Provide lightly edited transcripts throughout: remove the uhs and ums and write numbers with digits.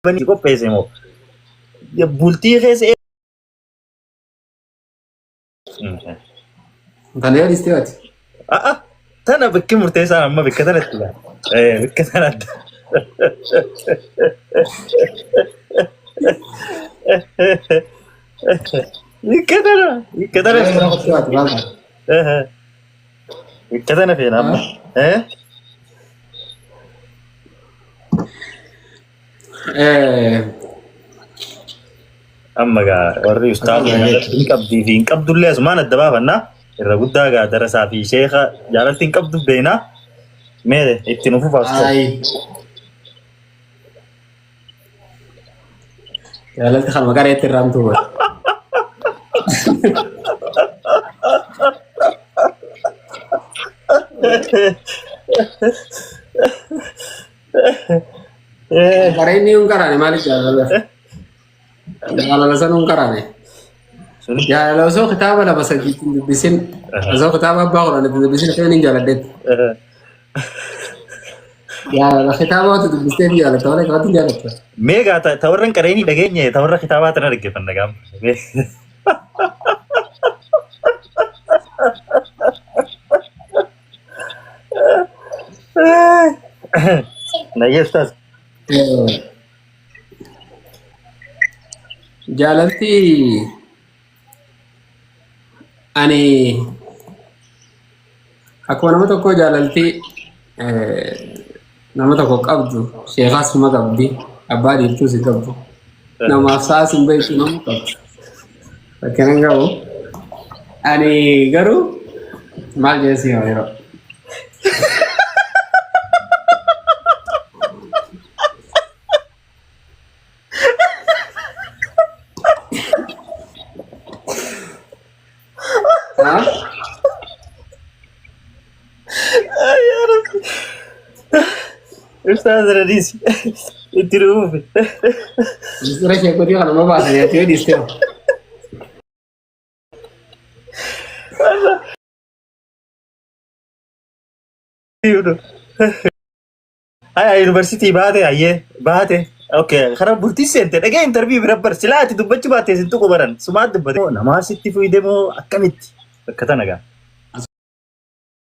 banii qopheesse moo bultii keessa Tana yoo dhiistee ati. A'a, tana bakki murteessaan amma bakka tanatti laa. Eh, bakka tanatti. Bakka tana, bakka tana. Bakka tana feena amma. Eh? Amma gaa warri ustaaza jaalalti hin qabdii fi hin qabdullee asumaan adda baafannaa. Irra guddaa gaa darasaa fi sheeka jaalalti hin qabdu beeknaa. Mee itti nu fufaa ustaaz. Ayi. Jaalalti kanuma qareetti irraa hamtuu bara. Qareenni hin qaraane maaliif jaalala? Jaalala sana hin qaraane. Jaalala osoo kitaaba lama sadii hin dubbisin osoo kitaaba abbaa kudhan hin dubbisin isheen hin jaaladhetti. Jaalala kitaaba wanta dubbistee hin jaalatta malee qabatti hin jaalatta. Mee gaa ta warra hin qareenii dhageenye ta warra kitaabaa tana dhaggeeffanna gaama. Nayyee ustaaz. Jaalalti ani akkuma nama tokkoo jaalalti nama tokko qabdu sheekaas ma qabdi abbaa dhiirtuus hin qabdu namaaf sa'aas hin beektu nama qabdu fakkeen hin qabu ani garuu maal jedhee si hima yeroo Haa? Ay, yaa Rabbi. Ustaaz Radiis itti dhufuufi. Misira sheekotii kana ma baasanii ati yoo dhiistee hoo? Haya yuunivarsiitii baate hayyee baate. Okay, karaa bultii seente dhagee intarviyuu bira bar silaa ati dubbachuu baate isin tuqu baran sumaa dubbate. Namaa sitti fuyide moo akkamitti? Bakka tana gaa.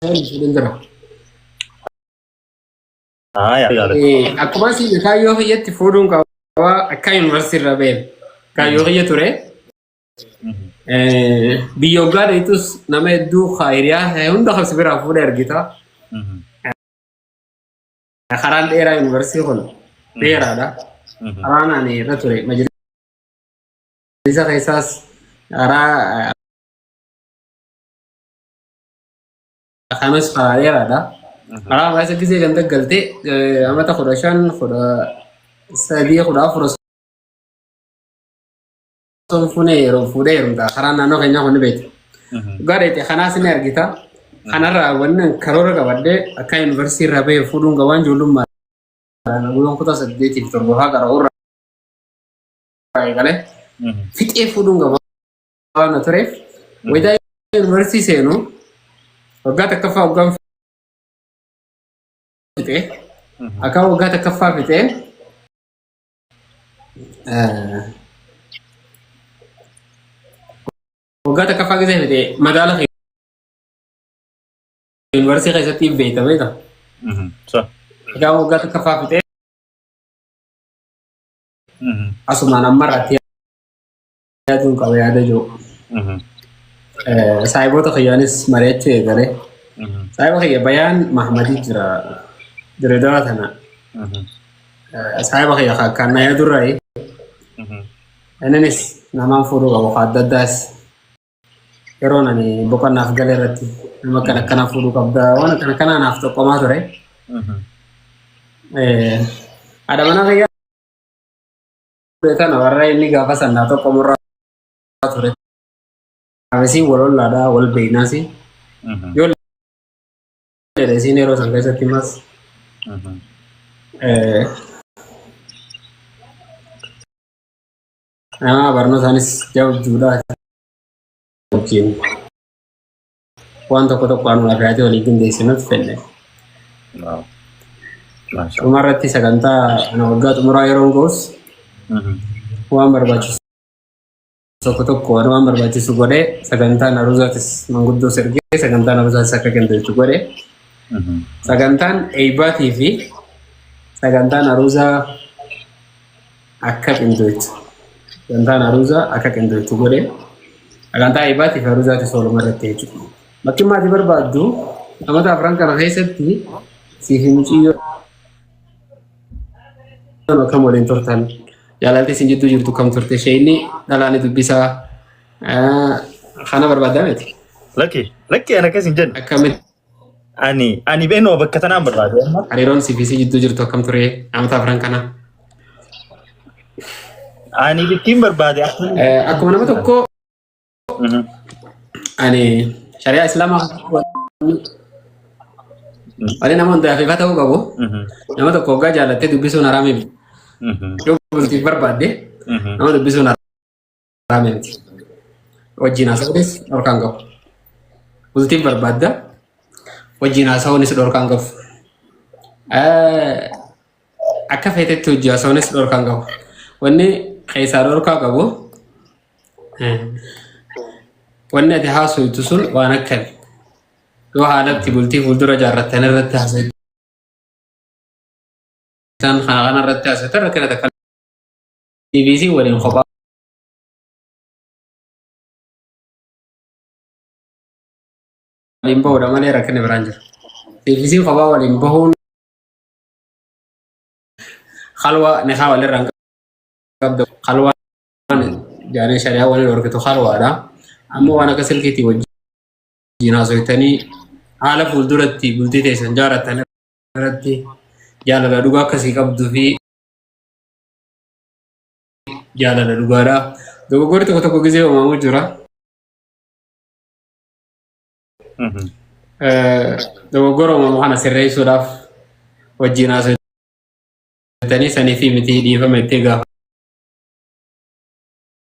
Fuudhin jira. Haya. Akkuma isin kaayyoo kiyyatti fuudhuun qaba akka yuunivarsiitii irra ba'e. Kaayyoo kiyya ture. Biyya hoggaa dheetus nama hedduu hiriyaa hunda kan si biraa fuudhee argita. Karaan dheeraa yuunivarsiitii kun dheeraadha. Karaan ani irra ture majlisa keessaas karaa kanas karaa dheeraadha. Karaa keessa gisee ganda galtee amata 15 13 14 osoo hin fuune yeroo fuudhee heerumta. Karaan naannoo keenyaa kun ni beekta. Dhugaa dheete kanaas ni argita. Kanarraa wanni karoora qabadhee akka yuunivarsiitii irraa bahee fuudhuun qabaan ijoollummaa guyyaan kutaa saddeetiif torbaffaa qara'uu irraa eegalee fixee fuudhuun qabaa na tureef wayitaa yuunivarsiitii seenu waggaa takkaffaa waggaan fixee akka waggaa takkaffaa fixee waggaa takkaffaa keessa fixee madaala yuunivarsiitii keessatti hin beekta beekta. Egaa waggaa takkaffaa fixee asumaan amma irratti yaaduun qaba yaada jiru. Saayiboota kiyyaanis mari'achuu eegale. Saayiba kiyya Bayaan Mahamadii jira Direedawaa tana. Saayiba kiyya kan na yaadurraayi. Inninis namaan fuudhuu qabu kan adda addaas yeroon ani boqonnaaf gale irratti nama akkana akkanaa fuudhuu qabda waan akkana akkanaa naaf xoqqomaa ture. Haadha manaa kiyya tana warra inni gaafa san naa xoqqomurraa ture. Isiin wal ollaadha wal beeknaasi. Yoo isiin yeroo san keessatti mas nama barnootaanis jabduudha wajjin waan tokko tokko anuma fe'atee waliin qindeessinutti fedhe. Dhumarratti sagantaa ana waggaa xumuraa yeroon ga'us waan barbaachisu tokko tokko waan barbaachisu godhee sagantaan aruuzaatis manguddoos ergee sagantaan aruuzaatis akka qindeessu godhee sagantaan eebbaatii fi sagantaan aruuzaa akka qindeessu sagantaan aruuzaa akka qindeessu godhee sagantaa eebbaatii fi aruuzaatis walumaa irratti jechuudha. Bakki maatii barbaaddu amata afran kana keessatti siif muciyyoo akkam waliin turtan, jaalalti isin jidduu jirtu kam turte, isheenni dhalaani dubbisaa kana barbaaddaa miti. Lakki lakki, ana akkas hin jennu. Akkamitti Ani beenoo bakka tanaan barbaade amma. Hariiroon siif isii jidduu jirtu akkam ture amata afran kana? Ani ittiin barbaade akkamitti. Akkuma nama tokko ani shari'aa islaamaa wani nama hundaaf ifa ta'uu qabu, nama tokko hoggaa jaalattee dubbisuun haraamii miti. Yoo bultiif barbaadde nama dubbisuun haraamii miti. Wajjin haasa'uunis dhorkaan qabu. Bultiif barbaadda, wajjin haasa'uunis dhorkaan qabu. Akka feetetti hojii haasa'uunis dhorkaan qabu. Wanni keessaa dhorkaa qabu, wanni ati haasoftu sun waan akkami? Yoo haalatti bultii fuuldura jaarrattan irratti haasoftan, kana kana irratti haasoftan, rakkina takka TVC waliin kophaa waliin bahuudha malee rakkinni biraan jiru. TVC kophaa waliin bahuun halwaa nikaa walirraa hin qabdu. Halwaan jaanee shari'aa waliin horkitu halwaadha. Ammoo waan akka silkiitii wajjin haasoftanii haala fuulduratti bultii teessan jaarattan irratti jaalala dhugaa akkasii qabduu fi jaalala dhugaadha. Dogoggorri tokko tokko gisee uumamuu jira. Dogoggora uumamu kana sirreessuudhaaf wajjin haasoftanii sanii fi miti dhiifama itti gaafa.